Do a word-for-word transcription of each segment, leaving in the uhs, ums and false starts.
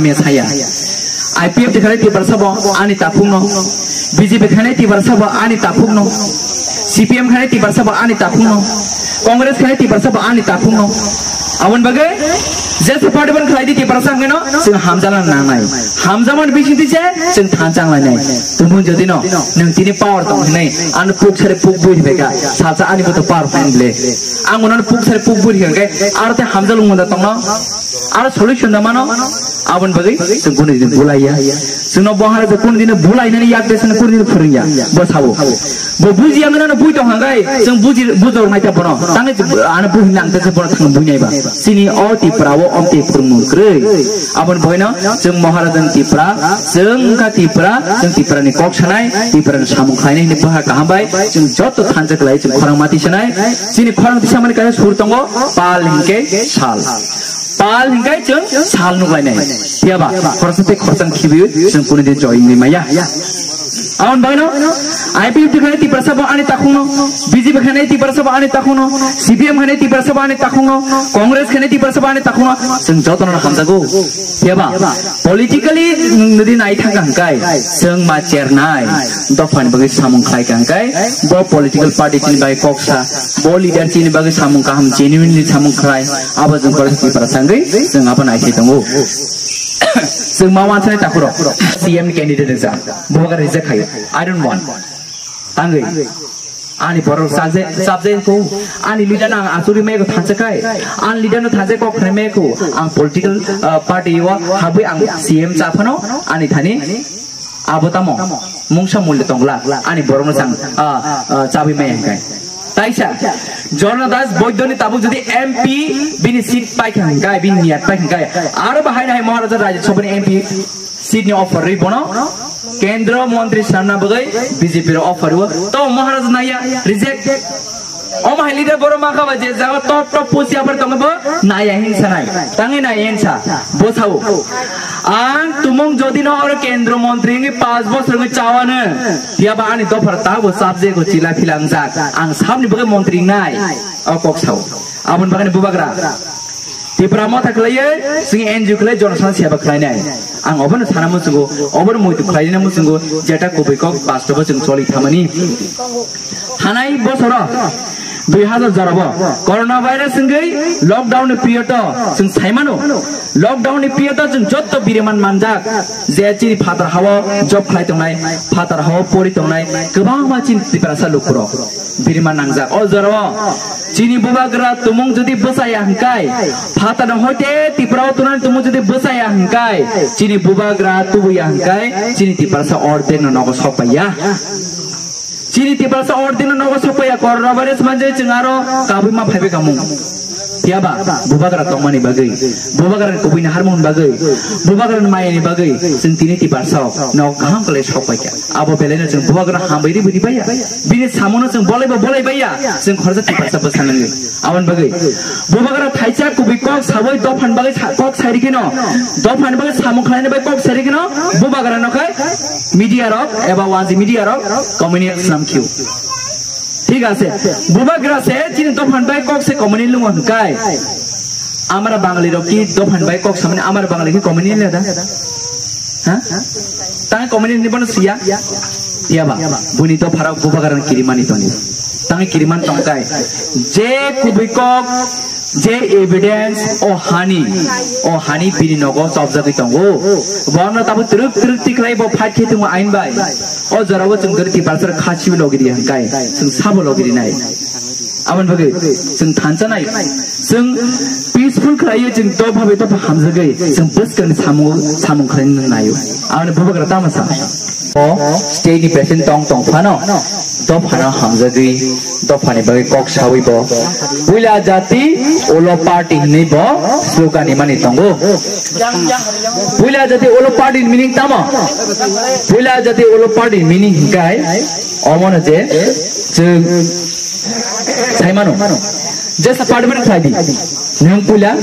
Mia saya. I P F T khanai Tiprasa bo ani takhukno. B J P khanai Tiprasa bo ani takhukno. C P M khanai Tiprasa bo ani takhukno. Congress khanai Tiprasa bo ani takhukno. Aboni bagwi jesa party ban khlai di Tiprasa hwnkhe no chwng hamjala nangnai. Hamjaman bising twi se chwng thanchang lainai. Tumung jodi no nwng tini power tong hinai ano puk sare puk bui hinai ka salsa ani boto power pain ble. Ang unan puk sare puk bui hinai ke aro te hamjal munda tongno. Aro solution da mano, aboni bagwi chwng kunu din bulaiya. Chwngno bo hara je kunu din bulainani yak de chwngno kunu din phwrwngya. Bo sabo. Bo buji ang nano bui tong hangai, chwng buji bujor nai ta bono. Tangai ano bui nang te bono thang bui nai ba. Chini o Tipra o om te phwrwngmung kwrwi. Aboni bagwino chwng Maharajan Tipra, chwng kha Tipra, chwng Tipra ni kok sanai, Tipra ni samung khlainai hini baha kaham bai, chwng joto thansa khlai chwng khorang mati sanai. Chini khorang tisa mani kaisa sur tongo, pal hinke sal. Pal hinkai chwng sal nuklainai. Phiya ba, khoroksa tei khoroksa khibiwi chwng kunu din joy wngwi maya. Aboni bagwino I P F T khanai Tiprasa bo ani takhungno, B J P khanai Tiprasa bo ani takhungno, C P M khanai Tiprasa bo ani takhungno, Congress khanai Tiprasa bo ani takhungno, chwng jotono hamjago. Phiya ba, politically nwng nodi nai thangkha hinkai, chwng ma chernai, dophani bagwi samung khlaikha hinkai, bo political party chini bagwi kok sa, bo leader chini bagwi samung kaham genuinely samung khlai, abo chwng khoroksa Tiprasa wngwi chwng abo naisai tongo. Chwng ma wansani takhurok C M ni candidate rijak, bubagra reject khaio. I don't want. Tangwi. Ani borok chakjai, chapjai ko. Ani leader no ang achugwi maya ko thansa khai. Ani leader no thansa kok khnai maya ko. Ang political, uh, party o habwi ang C M cha phano ani thani abo tamo mungsa mulya tongla. Ani borok no chang, uh, uh, chabwi maya hinkai. Taisa Jorna Das Boidoni tabuk jodi M P bini seat paikha hinkai, bini niyat paikha hinkai. Aro bahai nai Maharaja Rajya Sabha ni M P seat ni offer ri bono. Kendra montri sanna bagwi B J P ro offer o. To Maharaj naya reject. O mahai leader boro makha ba je jaga top top post ya par tongo bo naya hin sanai. Tangi naya hin sa. Bo sao. Ang tumung jodi no oro kendra montri ngi paanch bosor ngi chawane. Ya ba ani dophar ta bo subject ko chila philang jak. Ang sabni bagwi montri nai. O kok sao. Aboni bagwi bubagra. Tipra motha khlaiwi, chwng N G O khlai, jonosan seba khlainai. Ang obono sana muchungo, obono muitu khlaina muchungo, jeta kubui kok bastobo chwng choli thamani. Thanai bosoro, dui hazar jorabo, corona virus wngwi lockdown ni period o chwng saimano. Lockdown ni period o chwng jotto biriman manjak, je chini phatar hao job khlai tongnai, phatar hao pori tongnai, kwbangma chini Tiprasa lukurok. Birima nangjak. O jorao chini bubagra tumung jodi bwsaya hwnkhe, phatano hoite Tripura o tunani tumung jodi bwsaya hwnkhe, chini bubagra tubuya hwnkhe, chini Tiprasa ordek no nogo sokpaiya. Chini Tiprasa ordek no nogo sokpaiya, corona virus manjai chwng aro kabui ma phaibai kamung. Phiya ba, bubagra tongmani bagwi, bubagra ni kubui ni harmoni bagwi, bubagra ni maya ni bagwi, chwng tini Tiprasa no kaham khlai sokpaikha. Abo belai no chwng bubagra hambai ri bui ri baiya. Bini samono chwng bolaibo bolai baiya, chwng khoroksa Tiprasa bwsa nangwi. Aboni bagwi bubagra thaisa kubui kok sawi dophani bagwi sa-, kok sai rikino, dophani bagwi samung khlaina bai kok sai rikino, bubagra no khai media rok eba wanji media rok community snam khiu. Thik ase, bubagra se chini dophani bai kok se community lungo hwnkai. Amra Bangali rok ki dophani bai kok samani amra Bangali ki community le da? Ha? Tang community ni bono siya? Siya ba. Buni dopharok bubagrano kirimani tongo. Tang kiriman tongkai. Je kubui kok, je evidence o hani, o hani bini nogo chopjagwi tongo. Bono tabo twrwk twrwk tikhlai bo fight khe tongo ain bai. O jorao chwng dori Tiprasa khasiwi logiri hwnkai. Chwng sabo logiri nai. Aboni bagwi chwng thansa nai, chwng peaceful khlaiwi chwng dopha bai dopha hamjagwi chwng bwskangni samung, samung khlaina naio. Aboni bubagra tamo sa. O state ni president tong tong phano dophano hamjagwi dophani bagwi kok sawi bo puila jati ulo party hinwi bo slogan ni mani tongo. Puila jati ulo party ni meaning tamo? Puila jati ulo party ni meaning hingkai omono je chwng saimano. Jesa party bai khlai di. Nwng puila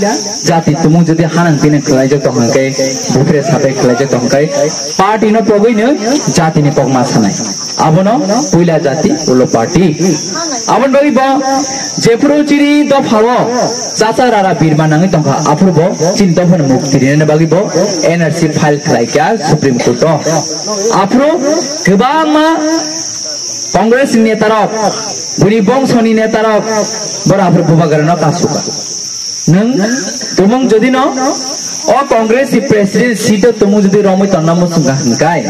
jati tumung jodi hanang tini khlaijak tong hwnkhe, bufre sabai khlaijak tong hwnkhe, party no pogwi nwng jati ni kok ma sanai. Abono puila jati ulo party. Aboni bagwi bo jephuru chini dopha o chacha rara birma nangwi tongkha, aphuru bo chini dopha ni mukti rinani bagwi bo N R C file khlai kha Supreme Court o. Aphuru kwbangma Congress ni netarok, bini bongso ni netarok, bora aphuru bubagra no kasuka. Nwng tumung jodi no o Congress ni president seat o tumung jodi romwi tonna muchungkha hwnkhe,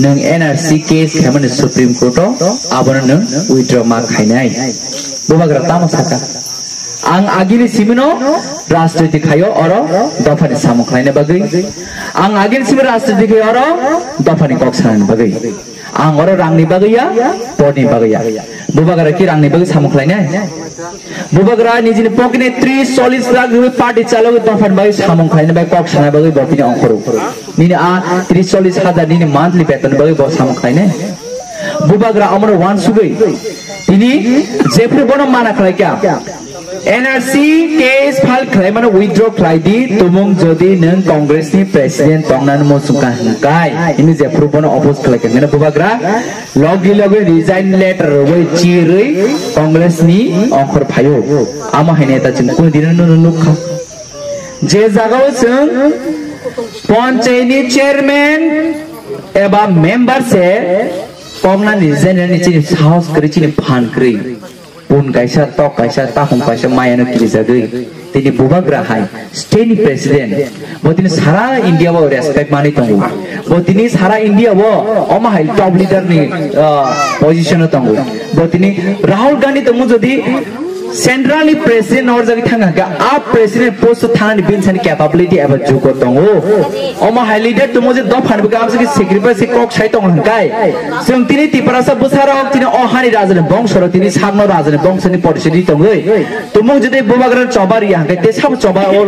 nwng N R C case khaimani Supreme Court o abono nwng withdraw ma khainai. Bubagra tamo saka. Ang agini simino rajniti khaio oro dophani samung khlaina bagwi. Ang agini simino rajniti khaio oro dophani kok sanani bagwi. Ang oro rangni bagwi ya, podni bagwi ya. Bubagra ki rangni bagwi samung khlainai? Bubagra nijini pokni tris chollis lakh rwi party chalogwi dophani bagwi samung khlaina bagwi kok sana bagwi bo tini ongkhoro. Nini a tris chollis hajar nini monthly beton bagwi bo samung khlainai? Bubagra amoro wansugwi tini jephuru bono mana khlaikha. N R C case file khlaimano withdraw khlai di, tumung jodi nwng Congress ni president tongnani muchungkha hwnkhe, ini jephuru bono oppose khlaikha hwnkhe bubagra logi logi resign letter rwwi chirwi Congress ni ongkhor phaio. Amo hai neta chwng kunu dino nukha. Je jagao chwng ponchayni chairman eba member se koknani resign ni chini sahos kwrwi, chini phan kwrwi. Pun kaisa, tok kaisa, takhum kaisa mayano kirijagwi. Tini bubagra hai state ni president. Bo tini sara India o respect manwi tongo. Bo tini sara India o omo hai top leader ni, ah, position o tongo. Bo tini Rahul Gandhi tongmo jodi central ni president norjagwi thangkha hwnkhe, a president post o thanani bini sani capability eba jugo tongo. Omo hai leader tongmo je dophani bagwi amsaki sacrifice kok sai tongo hwnkhe, chwng tini Tiprasa bwsarok tini o hani rajani bongsorok tini sakno rajani bongsoni porishodi tongwi tumung jodi bubagra choba riya hwnkhe te sabo choba o